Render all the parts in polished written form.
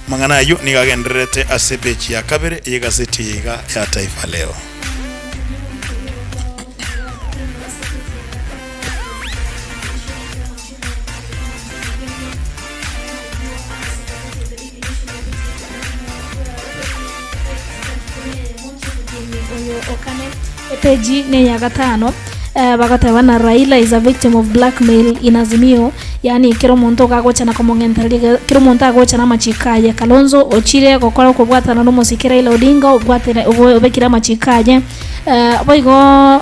Amang'ana ayio nigo agendererete ase epeji ya kabere y'egaseti eye iga ya Taifa Leo. Oyo okane epeji neya gatano eh, bagoteba na Raila is a victim of blackmail in Azimio yaani kera omonto ogagocha na komong'entereria kera omonto agocha na amachiko aye Kalonzo ochire gokora okobwatana na omosike Raila Odinga obwatire obekire amachiko aye eh, boigo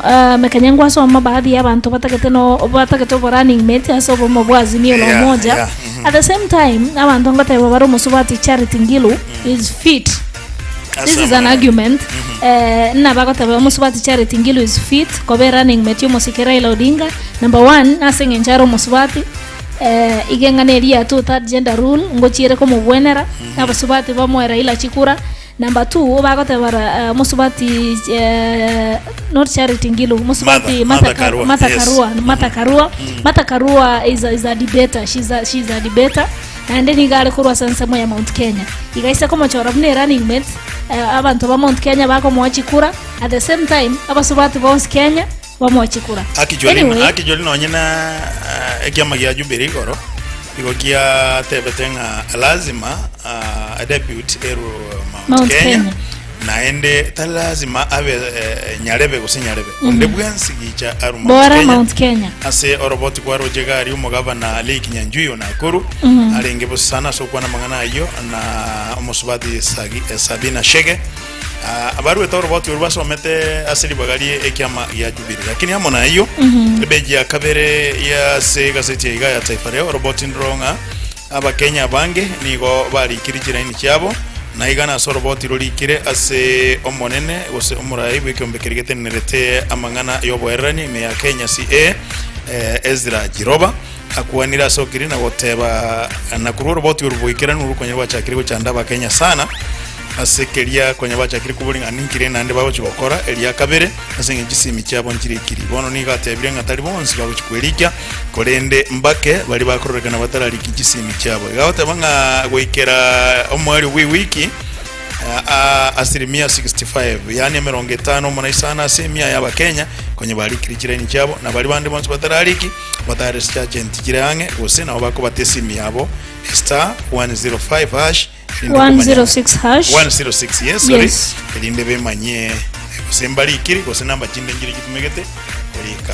eh, Mekenya ngwasoma baadhi ya abanto batagete no batagete obo running mate ase obomo bwa Azimio la Yeah, Umoja yeah, mhm. at the same time abanto ngoteba bare omosubati Charity Ngilu is fit This is an argument. Eh, nna bagoteba omosubati Charity Ngilu is fit koba running mate y'omosike Raila Odinga. Number one, ase eng'encho are omosubati eh, iga eng'ana eria ya two third gender rule ngochiere komobwenera abasubati bamoe Raila chikura. Number two, bagoteba ra- eh, omosubati eh, not Charity Ngilu, omosubati Martha- Martha Martha Ka- Karua, Martha yes. Karua, Martha Karua. Martha Karua is a, is a debater. She's a, she's a debater. Naende nigo are korwa ase ensemo ya Mount Kenya. Iga ase komochora buna erunning mate, eh, abanto ba Mount Kenya bakomoa chikura, at the same time abasubati bonsi Kenya bamoe chikura. Actually, Anyway, actually nonye na eh, ekiama gia Jubilee igoro igo giatebete ng'a lazima ah, a deputy erwe Mount, Mount Kenya, Kenya. naende tari lazima abe eh, nyarebe gose nyarebe onde bwensi gicha arwe Mount bora Kenya. Mount Kenya. Ase oroboti kwaroche iga aria omogabana Lee Kinyanjui o Nakuru arenge bosa sana ase okwana amang'ana ayio na omosubati Sagi- eh, Sabina Chege Ah, abaruete oroboti orwo basomete ase ribaga rie ekiama gia Jubilee. Lakini amo nayio ebeji ya kabere ya ase egaseti ya iga ya Taifa Leo oroboti ndoro ng'a Abakenya abange nigo barikire chiraini chiabo, na iga nase oroboti rorikire ase Omonene gose omorai bw'ekeombe keria getenenerete amang'ana y'oboererani ime ya Kenya CA Ezra Chiroba akwanire ase okiri na goteba na korwa oroboti oru boikeranu rokonya rwachakire gochanda Abakenya sana Ase keria konya bachakire koboria ng'a ninki rende naende bagochia gokora eria kabere, ase engencho chisemi chiabo nchirikiri. Bono nigo atebire ng'a tari bonsi bagochia kwerikia, korende mbake baria bakororekana batarariki chisemi chiabo. Iga agoteba ng'a goikera omoerio bw'ewiki asilimia 65, yaani emerongo etano omo na isano ase emia y'Abakenya konya barikire chiraini chiabo, na baria bande bonsi batarariki batare ase chiagenti chire ang'e, gose nabo bakobata esimi yabo star 105 hash Erinde komanya- 106 hash. 106 yes sorry Yes. erinde bemanyie gose mbarikire gose namba chinde nchire chitumegete korika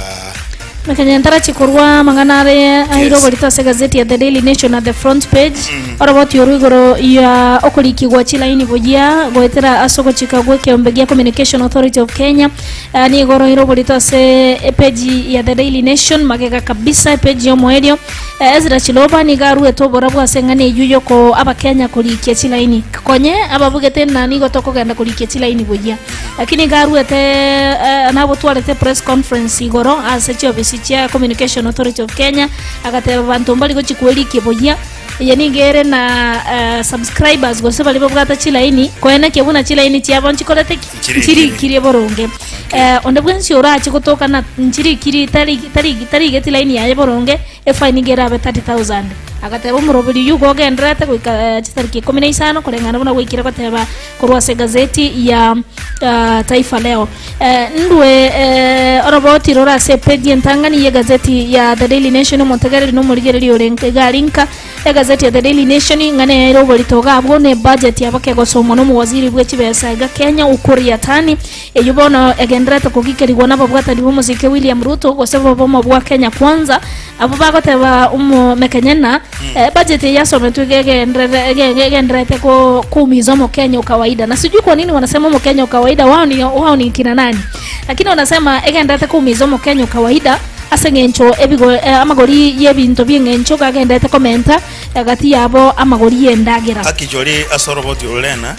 Mekenya ntarachi korwa amang'ana are aire Yes. oborito ase egazeti ya The Daily Nation at the front page oroboti orwo igoro ya okorikigwa chilaini buya goetera ase ogochika gw'ekeombe gia Communication Authority of Kenya Eh, nigo oroire oborito ase epeji ya The Daily Nation magega kabisa epeji y'omoerio Eh, Ezra Chiloba nigo aruete oborabu ase eng'ana eyio yoko abakenya korikia chilaini konye ababugete na nigo tokogenda korikia chilaini buya lakini iga aruete eh, nabotwarete press conference igoro ase chiofisi chia Communication Authority of Kenya agateba banto mbari gochi kwerikia buya Eye nigo ere na eh, subscribers gose baria babwate chilaini koenekia buna chilaini chiabo nchikorete ki? Nchirikiri. Nchirikirie boronge. Eh, onde bwensi orache gotoka na nchirikiri tari tari tarigeti laini yaye boronge efaini nigo erabe 30000 agateba omoroberi oyio igo ogendererete goika eh, chitariki ikomi na isano koreng'ana buna gwaikire goteba korwa ase egazeti ya ah, Taifa Leo. Eh, ndue eh, oroboti rore ase epeji entang'ani y'egazeti ya The Daily Nation omotegereri na omorigereria ore nka iga ari nka egazeti ya The Daily Nation ng'a nere oborito iga abwo na ebudget yabo kegosomwa na omowaziri bwe chibesa iga Kenya Ukur Yatani eyio bono egendererete kogikerigwa na ababwatani b'omosike William Ruto gose bobomo bwa Kenya Kwanza Abwo bagoteba omomekenya ng'a ebudget eye yasometwe iga egenderere ege- egendererete ko- kuumiza omokenya o kawaida na sijui kwa nini wanasema omokenya o kawaida wao ni, wao ni kina nani lakini wanasema egendererete kuumiza omokenya o kawaida ase eng'encho ebigo eh, amagori y'ebinto bi'eng'encho gagendererete komenta egati yabo amagori y'endagera Akichori ase oroboti ororena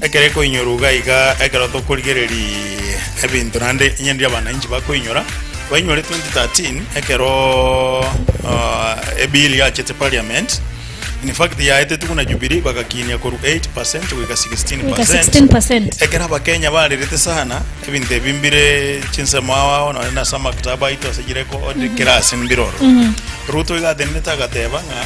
ekero ekoinyorwa iga iga ekero tokorigereria ebinto naende inye abananchi bakoinyora Bainyore 2013 ekero ebill yachete parliament, in fact yaetetwe buna Jubilee bagakinia korwa 8% goika 16%. Goika 16%. Ekero abakenya barerete sana ebinto ebi mbire chinsemo ao ao nonye nase amakitabo aito ase chire ko kera ase mbire ororo. Ruto iga atenenete agateba ng'a.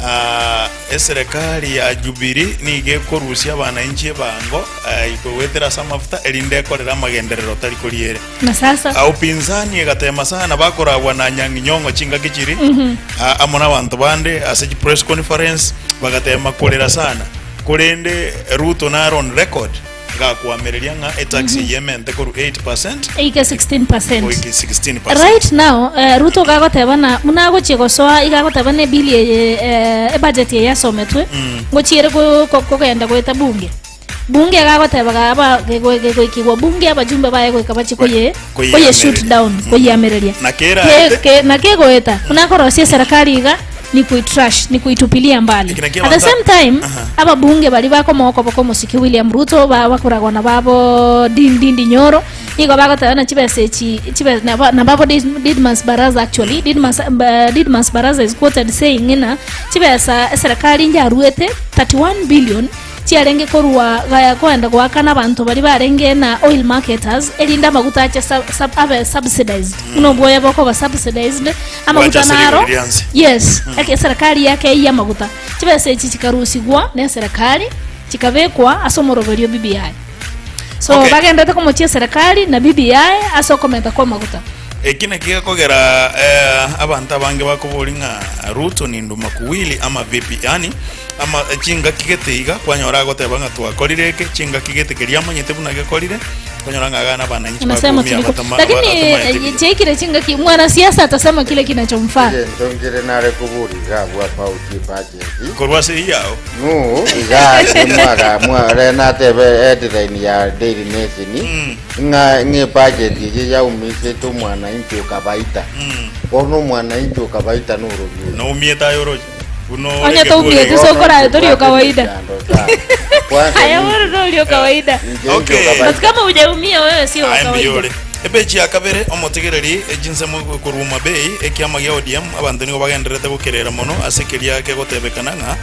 Ah, eserekari ya Jubilee nigo ekorusia abananchi ebango eh, goetera ase amafuta erinde ekorere amagenderero tari koriere. Na sasa Ah, upinzani egatema sana bakoragwa na Anyang'i Nyong'o chingaki chiri ah, amo nabanto bande ase chi press conference bagatema korera sana korende Ruto nare on record Gakoamereria ng'a etax eyio emente korwa 8% Eike 16%. goika 16%. Right now eh, Ruto gagoteba na buna agochia gosoa iga agoteba na ebill eye eh, ebudget eye yasometwe ngochiere ko- ko- kogenda goeta bunge bunge iga agoteba gaba gegoikigwa bunge abajumbe baye goika bachie koye koye shoot Koyeamereria. down koyeamereria Na kera Ke- aete. ke- na kegoeta buna akorosia eserekari iga ni kuitrash ni kuitupilia mbali Ekina at the kiabanta- same time Aha. ababunge bari bakomoka bokomosiki William Ruto ba- bakoragwa na babo Din- Ndindi Nyoro nigo bagoteba na chibesa echi chibe na ba- na babo Did- Didmus Barasa actually Didmus, uh, Didmus Barasa is quoted saying ng'ina chibesa eserekari njaruete 31 billion Chiarenge korua gaya koenda goakana abanto baria barenge na oil marketers, erinde amaguta ache sub, sub, abe subsidized. Buna obwoya bokoba subsidized, amaguta Bwacha ase naro rigori rianse. yes, eke eserekari yakeyia amaguta. Chibesa echi chikarusigwa na eserekari chikabekwa ase omoroberio o BBI. So Okay. bagenderete komochia eserekari na BBI ase okomenta kwa amaguta. Eki nakio gekogera eh, abanto abange bakoboria ng'a Ruto ni nduma kuwili ama vipi? Yaani ama chingaki gete iga kwanyora agoteba ng'a twakorire eke, chingaki gete keria amanyete buna gekorire, kwanyora ng'a iga nabananchi Anasema bakoumia tuliku batama- lakini batamaete eh, buya. chiaikire chingaki mwanasiasa atasema kile kinachomfaa. Egento nkere nare koboria iga abwo about ebudget. Korwa ase eyio ao. Nu iga ase mwaga mware natebe headline ya Daily Nation ng'a ng'a ebudget eye yaumisete omwananchi okabaita. Bono omwananchi okabaita norobio oyo. Noumiete aye oroche. Buna Onye orenge toumieti bwore. so okora tori o kawaida. Kwanza Haya ni- wewe ndio ulio kawaida. inche Okay. inche okabaita. But kama hujaumia wewe sio wa Aye kawaida. mbuyore. Epeji ya kabere omotegereri echinsemo korwa Homa Bay ekiama gia ODM abanto nigo bagendererete gokerera mono ase keria kegotebekana ng'a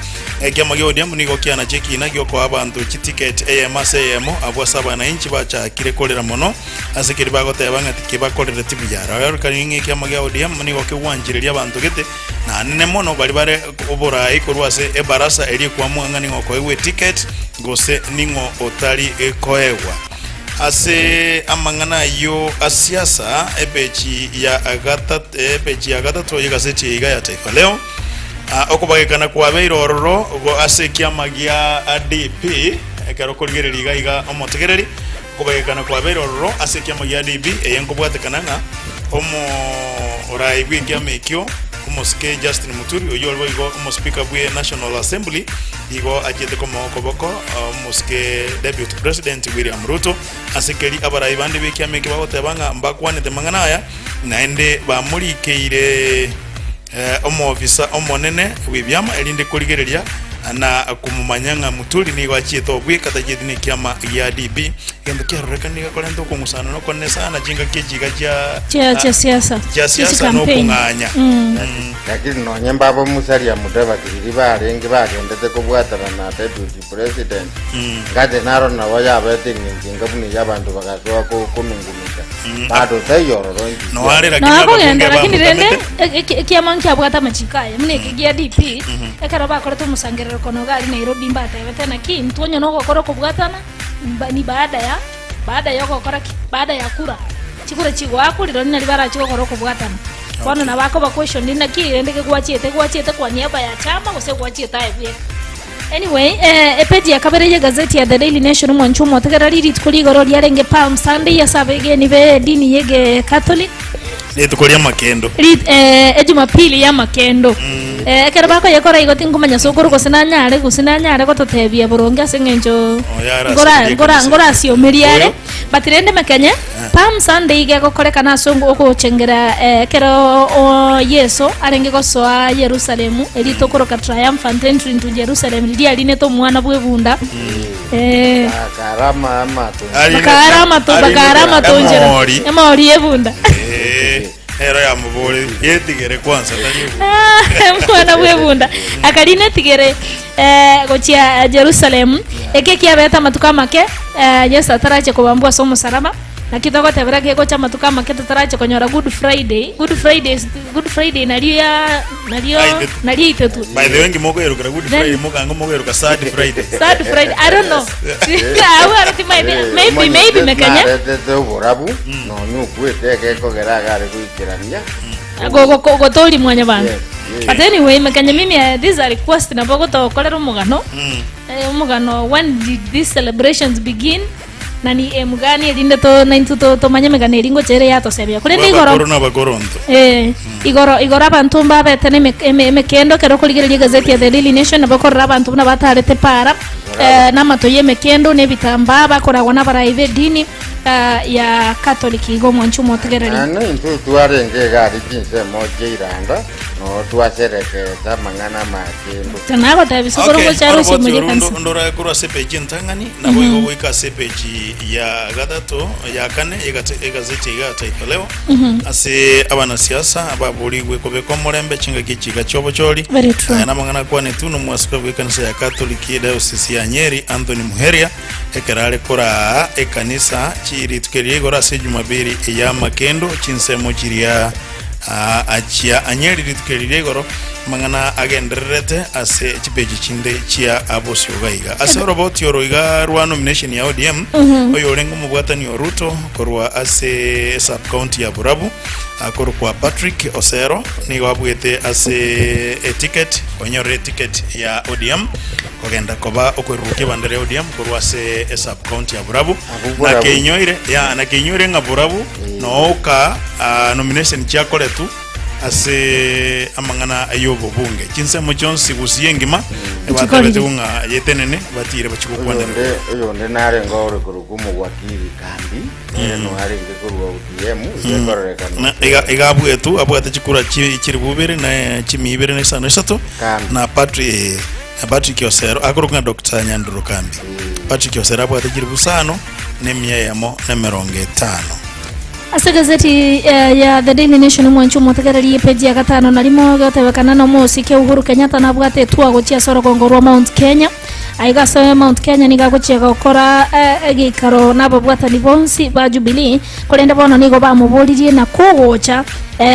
ekiama gia ODM nigo kianacha ekina giokoa abanto chiticket eyemo ase eyemo abwo ase abanainchi bachakire korera mono ase keria bagoteba ng'a tikibakorereti buya. Rorekani ng'a ekiama gia ODM nigo kegwanchereria abanto gete Naanene mono baria bare oboraai korwa ase ebarasa eria ekwamua ng'a ning'o okoegwa eticket gose ning'o otari koegwa. Ase amang'ana ayio a siasa, epeji ya gatat epeji ya gatato y'egaseti eye iga ya Taifa Leo, ah, okobagekana kwabeire ororo go ase ekiama gia DP, ekero okorigereria iga iga omotegereri, okobagekana kwabeire ororo ase ekiama gia DP, eye nkobwatekana ng'a Omoraai bw'ekiama ekio, omosike Justin Muturi, oyio ore boigo omospeaker bwe National Assembly, igo achiete komoa okoboko omosike Deputy President William Ruto ase keri abarai bande b'ekiama ekio bagoteba ng'a mbakwanete mang'ana aya naende bamorikeire Omoofisa omonene bw'ebiama erinde korigereria na komomanya ng'a Muturi nigo achiete obweka tachieti nekiama gia DP. Egento kiarorekana nigo gekorenta okong'usana na okonene sana chingaki echi iga chia Chia chia siasa. chia siasa Chichi campaign. nokong'anya. Lakini nonye mbabo Musalia Mudavadi riria barenge bagendete kobwatana na deputy president ngate naro nabo yabete eng'encho enga buna eyio abanto bagasoa ko- konungunika bado taiyo ororo inki Noare lakini Na ababunge akogenda lakini rende bamotamete. ekiama nkiabwate amachiko aye buna eke gia DP ekero bakorete omosangererekano iga aria Nairobi mbatebete naki intwe onye nogokora okobwatana mba ni baada ya baada ya ogokora ki baada ya kura chikura chigoakwa rirorio nario barache gokora okobwatana bono nabo akoba questioned naki rende kegwachiete gwachiete kwa niaba ya chama gose gwachiete aye bweka Anyway, eh, epeji ya kabere y'egazeti ya The Daily Nation omwancho omotegereri rituko rigoro riarenge Palm Sunday ase abegeni be edini y'ege Catholic Rituko ri'amakendo. Rit, eh, ejumapili y'amakendo eh, ekero bakoyekora igo tinkomanya sokoro gose nanyare gose nanyare gototebia boronge ase eng'encho Oyo arase ngora riria ngora ekanisa. ngorasiomeria are Oyo. but rende mekenye Palm Sunday iga egokorekana ase ogochengera ekero o Yeso arenge gosoa Yerusalemu, erio tokoroka triumphant entry into Jerusalem, riria arinete omwana bw'ebunda. Eh, Bakarama amato. Arine- bakara amato arine bakara amatonjera emori. emori y'ebunda Eh, ero yamobore yetigere kwanza tari ebunda. Ah, omwana bw'ebunda akarina etigere eh, gochia Jerusalemu eke kiabete amatuko amake eh, Yesu atarache kobambwa ase omosalaba. Naki togotebera kegocha amatuko amake totarache konyora Good Friday, Good Friday is Good Friday nario ya nario Aitetu. nario aitetwe. By the way, ngi mokoeruka Good Then- Friday, mokango mokoeruka Sad Friday. Sad Friday, I don't know. Abwo aro timaeti, maybe maybe mekenya. Naretete oborabu nonya okwete egekogera agare goikerania. Gotori mwanyabanto. Yes, yes. But anyway, mekenya mimi this is a request nabo gotokorera omogano. Omogano when did these celebrations begin? Na ni aim gani erinde to naintwe to tomanye emegano eria ngocha ere yatosebia. Korende igoro Abakoro na abakoronto. Eh, igoro igoro abanto mbabete na eme- eme- emekendo ekero okorigereria egazeti ya The Daily Nation nabo okorora abanto buna batarete para eh, na amato ya emekendo na ebitambaa bakoragwa na abarai b'edini eh, ya Catholic igo omwanchi omotegereri. Naende intwe twarenge egari chinsemo chia iranda, noo twaserekete amang'ana amakendo. Nagotebia sokoro Okay, ngocha arusie oroboti omoria oru ekanisa. ndore korwa ase epeji entang'ani nabo igo goika ase epeji ya gatato ya kane egazeti iga ya Taifa Leo ase abanasiasa baborigwe kobeka omorembe chingaki chiga chiobochori. Very true. Aya namang'ana akwanetwe nomwasikabu bw'ekanisa ya Katoliki Diocese ya Nyeri Anthony Muheria ekero are koraa ekanisa rituko eria igoro ase Jumapili ey'amakendo chinsemo chiria Achia anyeri rituko eri ria igoro, amang'ana agendererete ase chipeji chinde chia bosio iga iga. Ase oroboti oro iga rwa nomination ya ODM, oyorenge omobwatani o Ruto korwa ase sub county ya Borabu akorokwa Patrick Osero nigo abuete ase eticket konyorera eticket ya ODM kogenda koba okoirurukia ebandera ya ODM korwa ase esub county ya Borabu. Abwo Borabu. Nakeinyoire ya nakeinyoire ng'a Borabu Nooka nomination chiakoretwe ase amang'ana ay'obobunge chinsemo chionsi gusii engima ebatabete ng'a yetenene batire bachie gokwanerwa. Oyonde oyonde narenge ore korokwa omogwakiri kambi, nere no arenge korwa ODM, iga ekororekana Na iga iga abwetu abwate chikura chi chiribu ibere na chimia ibere na isano isato Kambi. na Patrick eh, na Patrick Osero akorokwa ng'a Dr. Nyanduro Kambi. Patrick Osero abwate chiribu isano na emia eyemo na emerongo etano. Ase egazeti ya The Daily Nation omwanchi omotegereri epeji ya gatano na rimo egotebekana na omosike Uhuru Kenyatta nabwate etua gochia ase orogongo rwa Mount Kenya. Aiga ase Mount Kenya nigo agochia gokora egeikaro na ababwatani bonsi ba Jubilee korende bono nigo bamoboririe na kogocha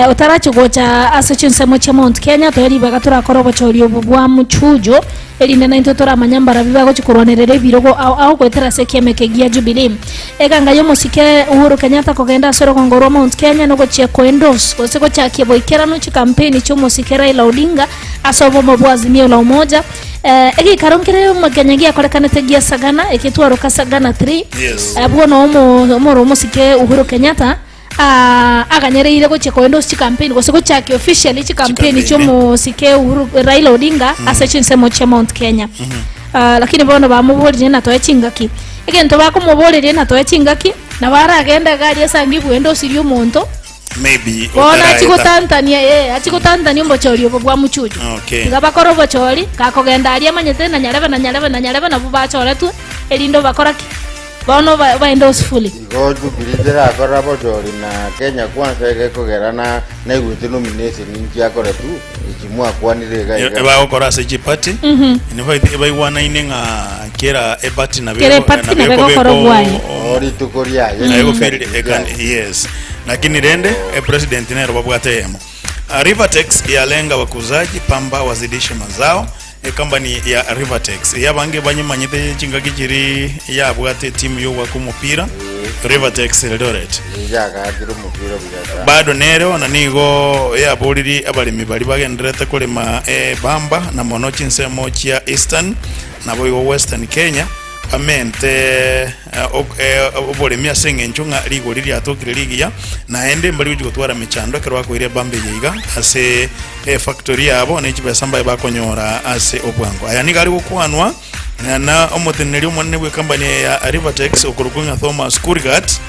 otarachi gocha ase chinsemo chia Mount Kenya toe ribaga torakore obochori obo bwa Muchujo Erinde naintwe toramanye mbarabwo bagochia korwanerera ebirogo ao ao goetera ase ekiama eke gia Jubilee. Eganga y'omosike Uhuru Kenyatta kogenda ase orogongo rwa Mount Kenya nogochia koendorse gose gochakia boikeranu chikampeni chi'omosike Raila Odinga ase obomo bwa Azimio la Umoja. Egeikaro nkere Kenya giakorekanete gia Sagana egetwaroka Sagana 3 Yes. Abwo noo omoro omosike Uhuru Kenyatta aganyereire gochia koendorse chikampeni gose gochakia officially chikampeni Chikampeni. chi'omosike Uhuru Raila Odinga ase chinsemo chia Mount Kenya. Lakini bono bamoboririe natoe chingaki. Egento bakomoboreria natoe chingaki, nabo aragende iga aria ase ange bwendosirie omonto, Maybe bono achie otaraeta. gotantania eh, achie gotantania obochori obo bwa muchuchu. Okay. Tiga bakore obochori, gakogenda aria amanyete na nyarebe na nyarebe na nyarebe nabwo bachoretwe, erinde obakora ki? Bono obaendorse fully. Igo Jubilee terakora bochori na Kenya Kwanza egekogera na naigwete nomination inchiakoretwe echi mwakwanire iga iga. Ebagokora ase chipati in fact ebaigwanaine ng'a kera eparty nabo Kera eparty nabo egokora obwaye. O rituko riaye Naye gofeel ekan yes lakini rende epresident nero babwate eyemo. Rivertex yalenga wakuzaji pamba wazidishe mazao Ecompany ya Rivertex eyabange banyemanyete chingaki chiri yabwate etimu y'ogwaka omopira Rivertex Eldoret. Yagakire omopira buya sana. Bado nereo na nigo yaboriri abaremi baria bagendererete korema ebamba na mono chinsemo chia Eastern naboigo Western Kenya Bamente oboremi ase engencho ng'a rigori riatokire rigiya, naende mbari gochia gotwara emechando ekero bakoira ebamba eye iga ase efactory yabo, ne chibesa mbaye bakonyora ase obwango. Aya nigo are gokwanwa na omoteneneri omonene bw'ecompany eye ya Rivertex okorokwa ng'a Thomas Kurgat,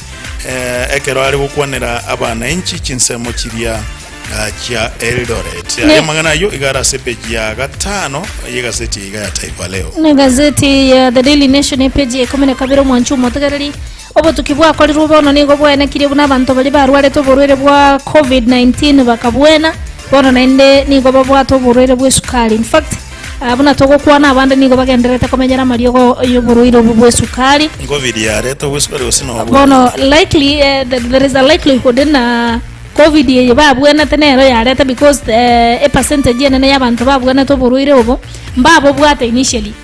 ekero are gokwanera abananchi chinsemo chiria chia Eldoret. Ne- Aya amang'ana ayio iga are ase epeji ya gatano y'egaseti iga ya Taifa Leo. Ne gazeti ya The Daily Nation epeji ya ikomi na kabere omwanchi omotegereri obotuki bwakorirwe bono nigo bwaenekirie buna abanto baria barwarete oborwaire bwa covid-19 bakabwena bono naende nigo babwate oborwaire bwa esukari in fact. Ah, buna togokwana abande nigo bagendererete komenyera amariogo y'oborwaire obwo bwa esukari. Nkovid yareta obwesukari gose nobwo? Bono likely eh, there is a likelihood na covid eye babwenete nero yareta because eh, epercentage enene y'abanto babwenete oborwaire obo mbabobwate initially.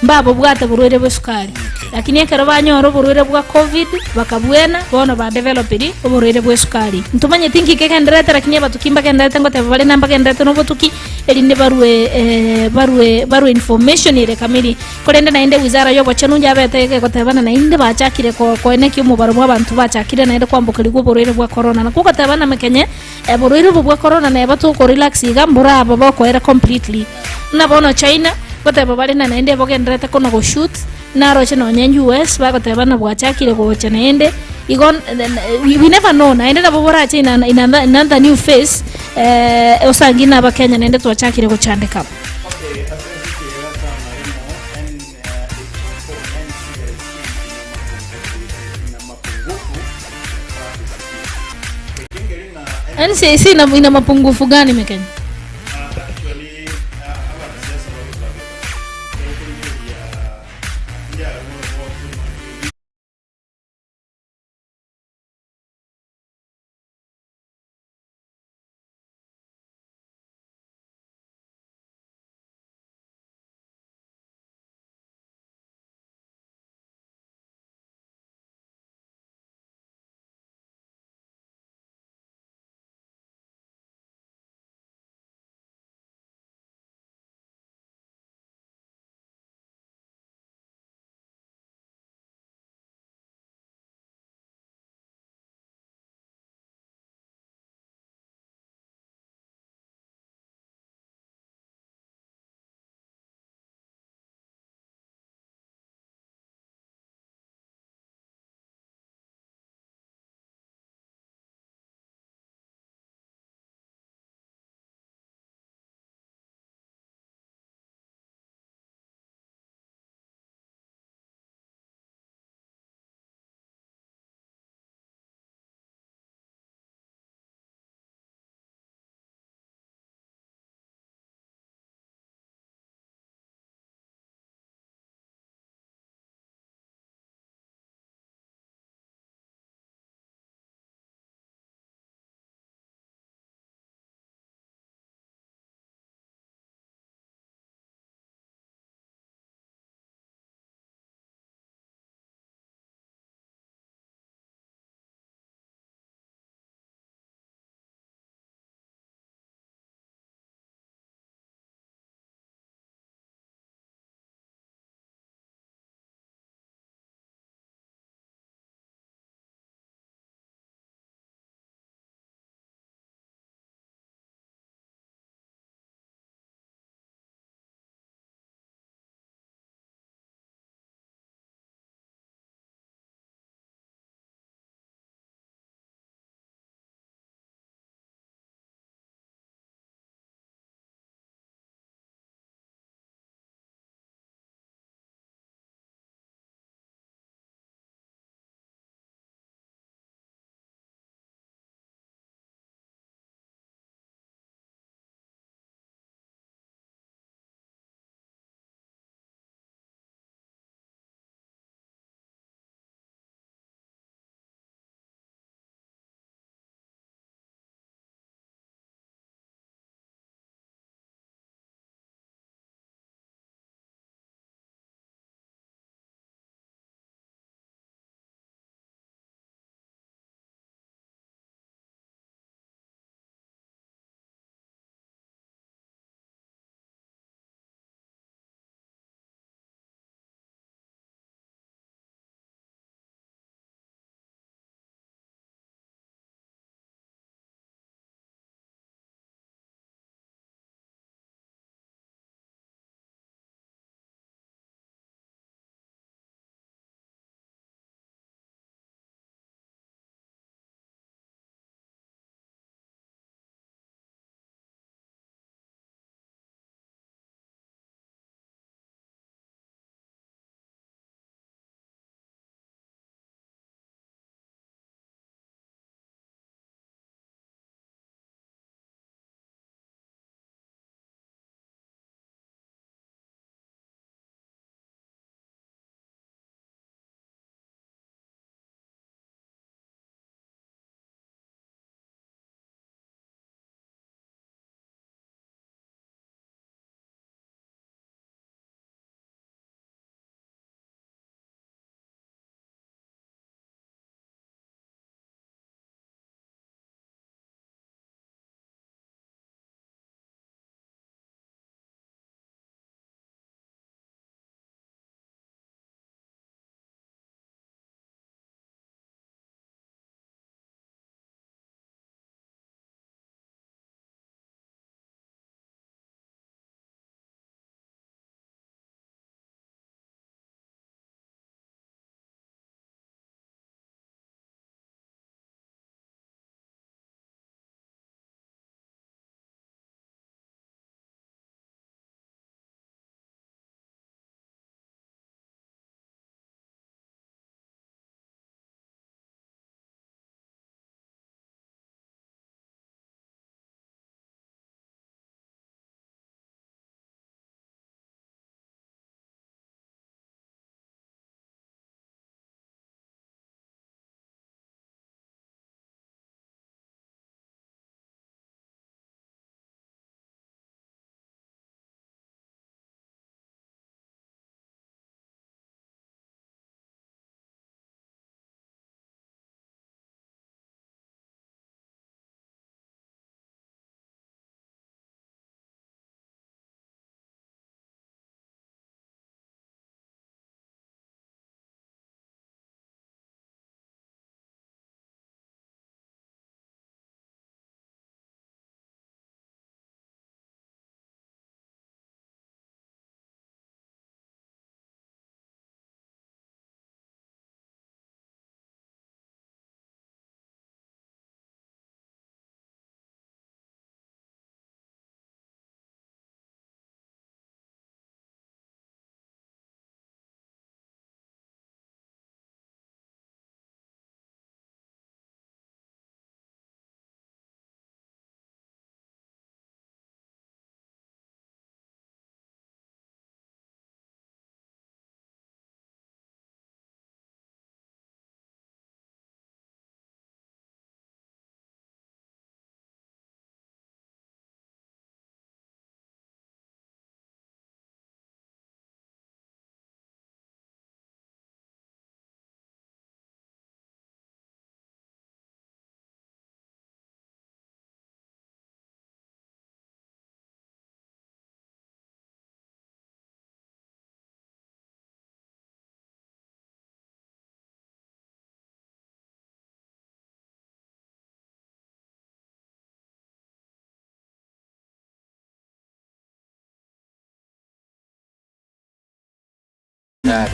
Mbabobwate oborwaire bw'esukari, lakini ekero banyora oborwaire bwa covid bakabwena, bono ba developiri oborwaire bw'esukari. Ntomanyeti nki kegendererete lakini abatuki mbagendererete ngoteba bare na mbagendererete nobotuki erinde barue barue barue information ere kamiri. Korende naende wizara y'obochenu yabete egotebana naende bachakire ko koenekia omobaro bw'abanto bachakire naende kwambokerigwa oborwaire bwa corona. Nakwo ogoteba namekenye oborwaire obo bwa corona neba tokorelax iga mboraba bokoera completely. Buna bono China, ngoteba bare na naende bogendererete kona goshoot, naroche nonye US bagoteba ng'a bwachakire gocha naende, igo we never know naende nabo borache in in another new phase osangi na abakenya naende twachakire gochandeka. NCIC ina mapungufu gani Mekenya?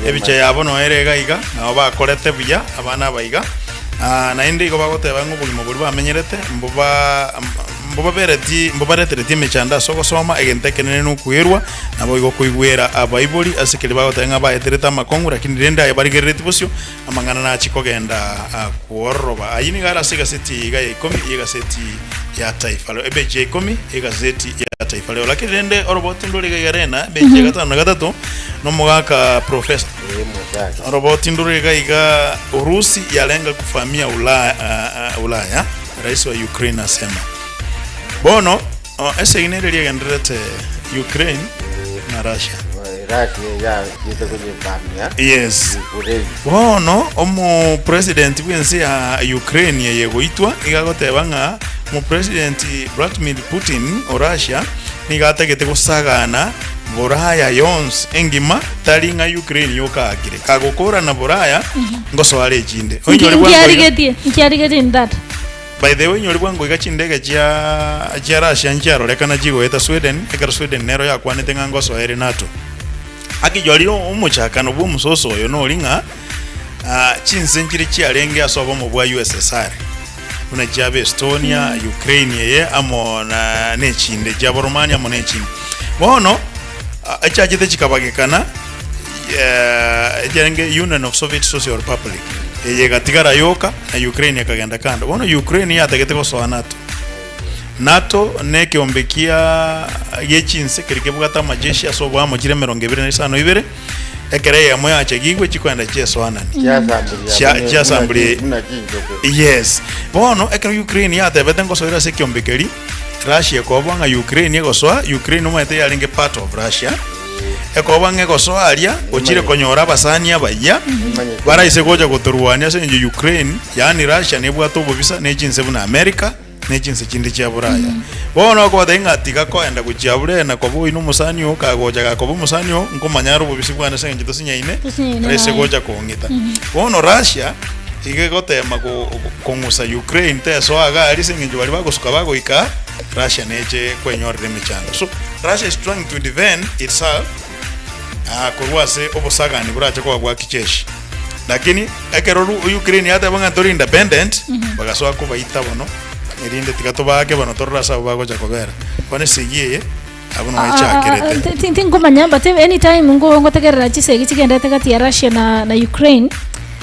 Ebicha yabo noyo ere iga iga, nabo bakorete buya abana aba iga. Ah, naende igo bagoteba ng'a obogima boria bamenyerete mboba mbobabereti mbobaretereti emechando ase ogosoma, egento ekenene nokwerwa, naboigo koigwera abaibori ase keria bagoteba ng'a baeterete amakong'u, lakini rende aye barigereretie bosio, amang'ana nachie kogenda kwororoba. Ayio nigo are ase egaseti eye iga ya ikomi y'egaseti ya Taifa Leo, ebeji ya ikomi y'egaseti ya Taifa Leo. Lakini rende oroboti ndore iga iga rena, ebeji ya gatano na gatato, nomogaka professor. Ee, mosacha. Oroboti ndore iga iga Urusi yalenga kuvamia Ulaya, Ulaya, rais wa Ukraine asema. Bono esegi nere riegendererete Ukraine na Russia. Russia yachiete koyevamia Yes. Ukraine. Bono omopresident bw'ense ya Ukraine eye goitwa iga agoteba ng'a omopresident Vladimir Putin o Russia nigo atagete gosagana Boraya yonsi engima tari ng'a Ukraine yoka aakire. Kagokorana Boraya ngosoa are echinde. Oinyore bwango iga. Nkiarigetie nkiarigetie in that. By the way, inyore bwango iga chindege chia chia Russia nchiarorekana chigoeta Sweden, ekero Sweden nero yakwanete ng'a ngosoa ere NATO. Akijorire omochakano bw'omososo oyo nori ng'a ah, chinse nchire chiarenge ase obomo bwa USSR buna chiaba Estonia, Ukraine eye amo na nechinde chiabo Romania amo nechinde. Bono ah, echiachete chikabagekana eh, echiarenge Union of Soviet Social Republic eye egatigara yoka na Ukraine ekagenda kando. Bono Ukraine yatagete gosoa NATO. NATO nekeombe kia giechinse keria kebwate amajeshi ase oboamo chire emerongo ebere na isano ibere, ekero eyemo yachegigwe chikoenda chiesoanani. Chiasamburia Chiasamburia- buna chinchoke. Yes. Bono ekero Ukraine yatebete ngosoera ase ekeombe keria, Russia ekoboa ng'a Ukraine egosoa, Ukraine omanyete yarenge part of Russia, ekoboa ng'a egosoa aria, ochire konyora abasani abayia, baraise gocha gotorwania ase eng'encho Ukraine, yaani Russia nebwate obobisa ne chinse buna America, ne chinse chinde chia Buraya. Bono okobatebia ng'a tiga koenda gochia Buraya na koba oyio nomosani oo, kagocha gakoba omosani oo, nkomanya are obobisi bwane ase eng'encho tosinyaine, Tosinyaine raise naye. gocha kong'ita. Bono Russia, iga egotema go- go- kong'usa Ukraine tesoa iga aria ase eng'encho baria bagosuka bagoika aa, Russia neche kwenyorera emechando. So, Russia is trying to defend itself ah, korwa ase obosagani borache koba bwa kijeshi. Lakini ekero ru- Ukraine yateba ng'a tori independent, bagasoa kobaita bono, erinde tiga tobaake bono torore ase abwo bagocha kobera. Bono esegi eye, abwo noo echakerete. Tinkomanya but anytime ngo ngotegerera chisegi chigenderete gati ya Russia na, na Ukraine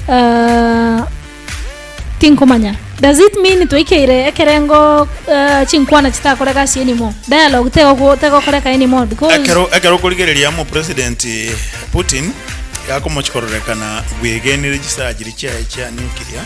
ah, tinkomanya does it mean twaikeire ekerengo ah, chinkwana chitakoreka ase anymore dialogue tego tegokoreka anymore because Ekero ekero okorigereria omopresident Putin yakomochikororekana bwegenire chisaha chiria chiaye chia nuclear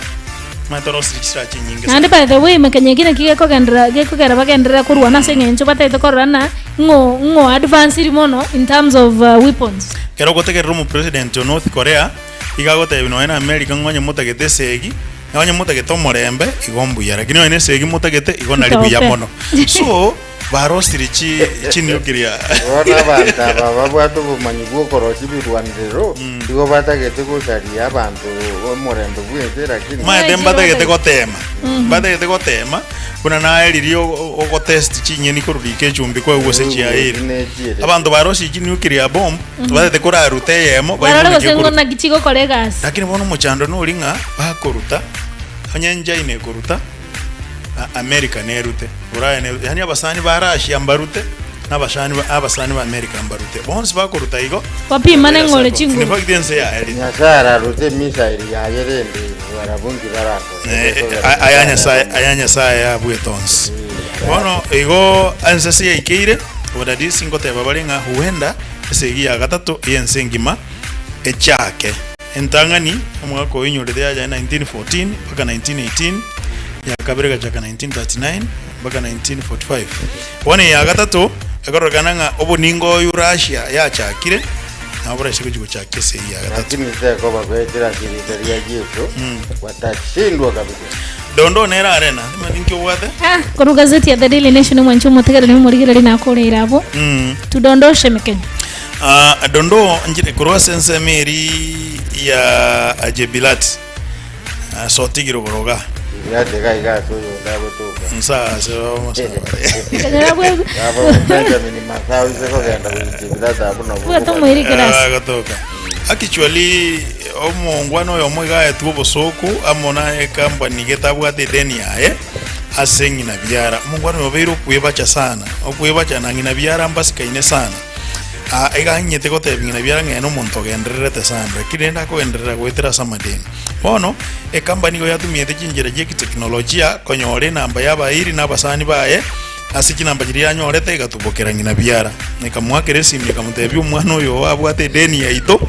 omanyete orosirie chisaha chinyinge Naende by the way mekenya eki naki gekogenderera gekogera bagenderere korwana ase eng'encho batagete korora ng'a ng'o ng'o advanced mono in terms of weapons. Ekero ogotegerera omopresident o North Korea iga agotebi nonya na America ng'a onye motagete esegi na onye motagete omorembe igo mbuya lakini onye na esegi motagete igo nari buya Ntope. mono so Barosirie chi chinuclear. Bono abanto aba babwate obomanyi bw'okorosia ebirwanero, igo batagete gosaria abanto omorembe bw'ense, lakini Omanyete mbatagete gotema, mbatagete gotema buna naye riria ogotest chinyeni korwa riko echumbi kwaigwa gose chiaeire. Nechiere. Abanto barosirie chinuclear bomb, batagete koraruta eyemo Barore baigwe gose naki ng'o ekoruta. naki chigokora egasi. Lakini bono omochando nori ng'a bakoruta, onye enchina ekoruta, America nerute, Ulaya nerute, yaani abasani ba Russia mbarute, na abasani ba abasani ba America mbarute. Bonsi bakoruta igo, Bapimane babere ng'ore ase chinguru. In fact ense yaerire. Nyasae ararute emisairi yaye rende barabwo nki barakore? Eh, eh, aya Nyasae aya Nyasae abuete onsi. Bono igo ense ase yaikeire, obodadisi ngoteba bare ng'a huenda esegi ya gatato y'ense engima echake. Entang'ani, omwaka oyo inyorete yacha 1914 mpaka 1918, ya kabere egachaka 1939 mpaka 1945. Bono eye ya gatato ekororekana ng'a oboningo oyo Russia yachakire nabo boraise gochia gochakia ase eye ya gatato. Lakini tekoba goetera ase erieta ria Yeso, batashindwa kabisa. Dondoo nere arena, timanyeti ninki obwate? Ah, korwa gazeti ya The Daily Nation omwanche omotegereri omorigereri nakoreire abwo tudondoshe mekenya Ah, dondoo nchire korwa ase ensemo eri ya Jebilat, ah, sotigire oboroga. Jebilat iga iga ase oyonde agotoka. Nsa ase omosae. Mekenya bwe Aba Benjamin Masao ise kogenda gochia Jebilat abwo nabwo Bwate omoiri kerasi. Agotoka. Actually omongwana oyomo iga aetwe obosoku amo na ecompany gete abwate edeni yaye ase ng'ina biara. Omongwana oyo obeire okwebacha sana, okwebacha na ng'ina biara mbasikaine sana. Ah, iga ang'ete gotebia ng'ina biara ng'a ere nomonto ogendererete sana, lakini rende akogenderera goetera ase amadeni. Bono, ecompany igo yatumiete chinchera chia ekiteknolojia konyora enamba ya abairi na abasani baye, Ase chinamba chiria yanyorete egatubokera ng'ina biara, ekamoakera esimi ekamotebia, Omwana oyo oo abwate edeni yaito,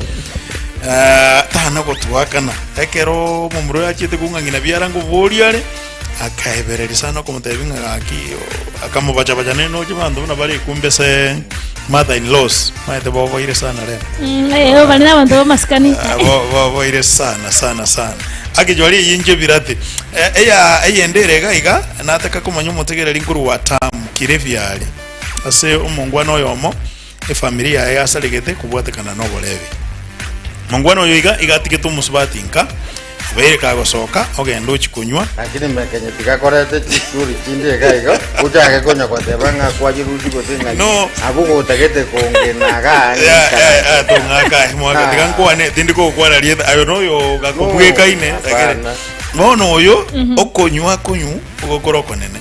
eh, tana gotoakana. Ekero omomura oyo achiete kong'a ng'ina biara ngoboria are, akaebereria sana okomotebia ng'a gaki akamobachabacha nere noche abanto buna bare ekumbe ase mother in laws, omanyete boboire sana rero. Eh, bari na abanto b'amasikani. Ah, boboire sana sana sana. Akichwa riiyi inche birati. Eh, eya eyende ere iga iga, Nataka komanya omotegereri nkorwa wa Tamu Kirevi are ase omongwana oyomo efamiri yaye yasaregete kobwatekana noborebi. Mongwana oyo iga iga atigete omosubati nka obeire kagosoka ogenda ochia konywa. Lakini mekenye tigakorete chisuri chinde iga iga ochake konya goteba ng'a kwachirusia gose ng'a No. abwo gotagete kongena igaa Ya, ya, ya, ng'ikaranse. tong'aka aye mwaka tiga Ah. nkwane tindi kogokwana rieta ayo noyo gakobwekaine No, lakini hapana. Bono oyo okonywa akonywa ogokora okonene.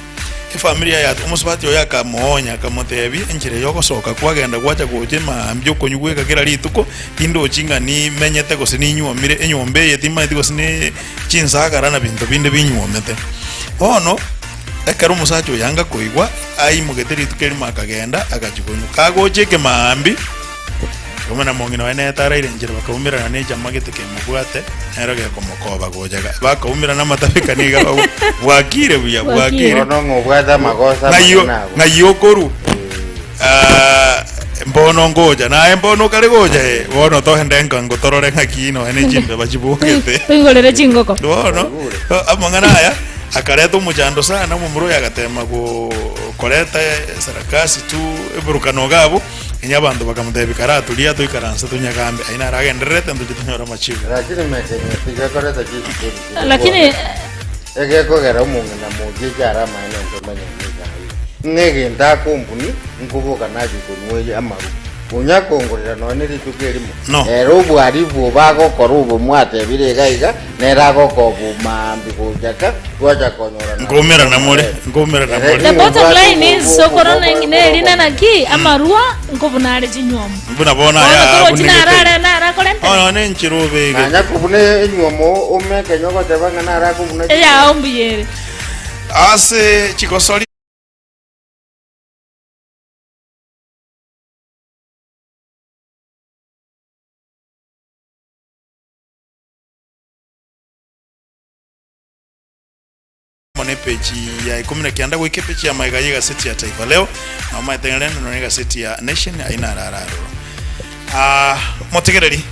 Efamiri yaye omosubati oye akamoonya, akamotebia, Enchera y'ogosoka kwagenda gwacha gocha emambia okonywa gweka kera rituko, tindochi ng'a nimenyete gose ninywomire enyomba eye, timanyeti gose ne chinsagara na binto binde binywomete. Bono ekero omosacha oyo anga koigwa, aimogete rituko erimo akagenda agachia konywa. Kagocha ekemaambia, Omwana mong'ina oye nere taraire enchera, bakaumerana ne echama gete kemobwate, nero gekomokoba gocha iga. Bakaumerana amatabeka nigo abagwa, bwakire buya, Bwakire. bwakire. Bono ng'obwate amagoso Ng'ai amanene abwo. ng'ai okorwa? Ah, mbono ngocha, naye mbono okare gocha eh, bono togende nka ngotorore ng'aki nonya ne chimbeba chibogete. Toigorere chingoko. Bono amang'ana aya akareta omochando sana, omomura oyo agatema go koreta sarakasi tu eburukano iga abwo. Onye abanto bakamotebia, Karaturia toikaranse tonyagambe, ayio naro agendererete ntoche tonyore amachibu. Lakini mekenye tigekoreta chisukuru chire Lakini bono. Egekogera omong'ina mochie ekiara amaene ntomanye ng'a echaye. Ng'a egento akombuni nkoboka nachie konywa amaru. Onya kongorera nonya ne rituko erimo. No. Ere obwaribu obo agokora obo mwatebire iga iga, nere agokoba maambia gochaka twacha konyorana. Nkoumerana more, nkoumerana Ere more. The bottom Obwate line is obo- sokoro obo- ne rina naki amarua nkobuna are chinywomo. Buna bono Bono aya torochi abunegete. narare narakorente. Bono nenchera obegete. Nanya kobuna enywomo omekenya ogoteba ng'a narakobuna Eyao mbuya ere. Ase chigosori. Amo nepeji ya ikomi na kianda goika epeji ya magega y'egaseti ya Taifa Leo, na omanyete ng'a rende nonya egaseti ya Nation ayio naro are aroro. Ah, motegereri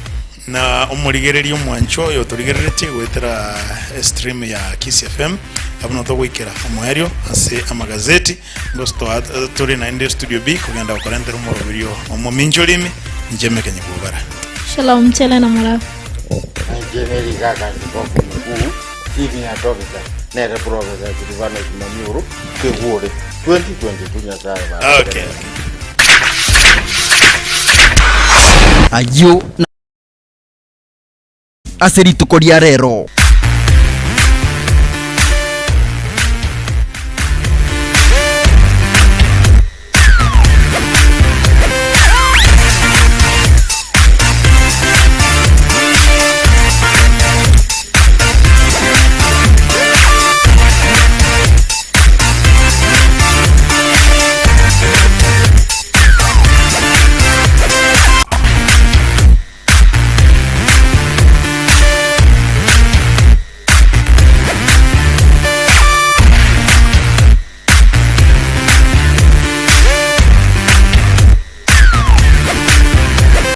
na omorigereria omwanchwa oyo otorigereretie goetera estream ya Kiss FM, abwo nabo togoikera omoerio ase amagazeti, gose toa tore naende studio B kogenda gokorentera omoroberio omomincha orimi, inche Emekenyi Bwobara. Shalom mchele na murafu. Inche nerigaka askofu mkuu senior doctor nere professor Silvanus Manyuru Kegure 2022 Nyasaye Okay, okay. Ayio na ase rituko ria rero.